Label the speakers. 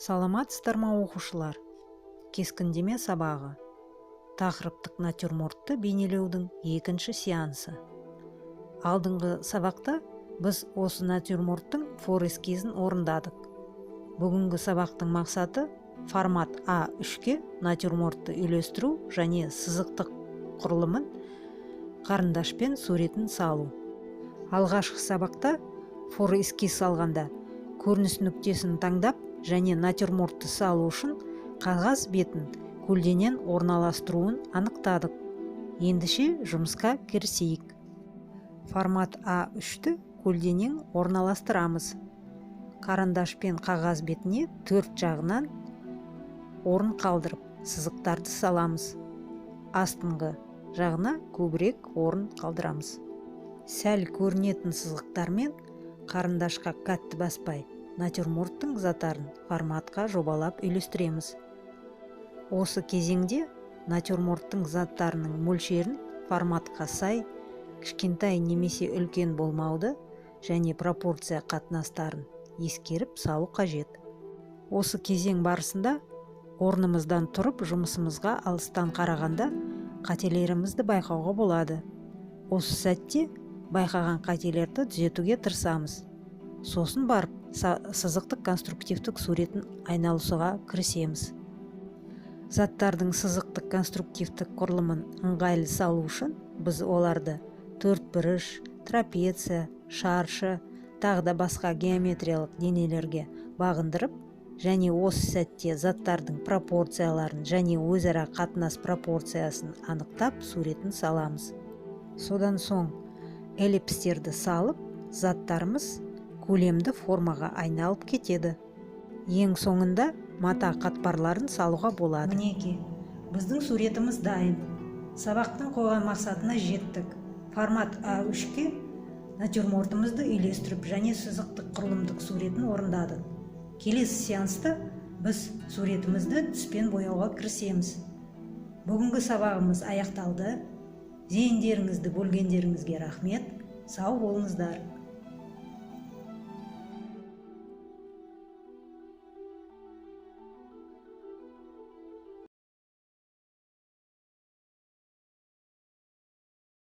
Speaker 1: Саламатсыздар ма, оқушылар! Кескіндеме сабағы. Тақырыптық натюрмортты бейнелеудің екінші сеансы. Алдыңғы сабақта біз осы натюрморттың фор эскизін орындадық. Бүгінгі сабақтың мақсаты – формат А3-ке натюрмортты үйлестіру және сызықтық құрылымын қарындашпен суретін салу. Алғашқы сабақта фор эскиз салғанда көрініс нүктесін таңдап және натюрмортты салу үшін қағаз бетін көлденең орналастыруын анықтадық. Ендеше жұмысқа кірісейік. Формат А3-ті көлденең орналастырамыз. Қарындашпен қағаз бетіне төрт жағынан орын қалдырып, сызықтарды саламыз. Астыңғы жағына көбірек орын қалдырамыз. Сәл көрінетін сызықтармен, қарындашқа қатты баспай, натюрморттың заттарын форматқа жобалап үйлестіреміз. Осы кезеңде натюрморттың заттарының мөлшерін форматқа сай кішкентай немесе үлкен болмауды және пропорция қатынастарын ескеріп салу қажет. Осы кезең барысында орнымыздан тұрып, жұмысымызға алыстан қарағанда қателерімізді байқауға болады. Осы сәтте байқаған қателерді түзетуге тырысамыз. Сосын барып сызықтық конструктивтік суретін айналысуға кірісеміз. Заттардың сызықтық конструктивтік құрылымын ыңғайлы салу үшін біз оларды төртбұрыш, трапеция, шаршы, тағы да басқа геометриялық денелерге бағындырып және осы сәтте заттардың пропорцияларын және өзара қатынас пропорциясын анықтап, суретін саламыз. Содан соң эллипстерді салып, заттарымыз көлемді формаға айналып кетеді. Ең соңында мата қатпарларын салуға болады.
Speaker 2: Мінекей, біздің суретіміз дайын. Сабақтың қойған мақсатына жеттік: формат А3-ке натюрмортымызды үйлестіріп және сызықтық құрылымдық суретін орындадық. Келесі сеанста біз суретімізді түспен бояуға кірісеміз. Бүгінгі сабағымыз аяқталды. Зейіндеріңізді бөлгендеріңізге рахмет. Сау болыңыздар!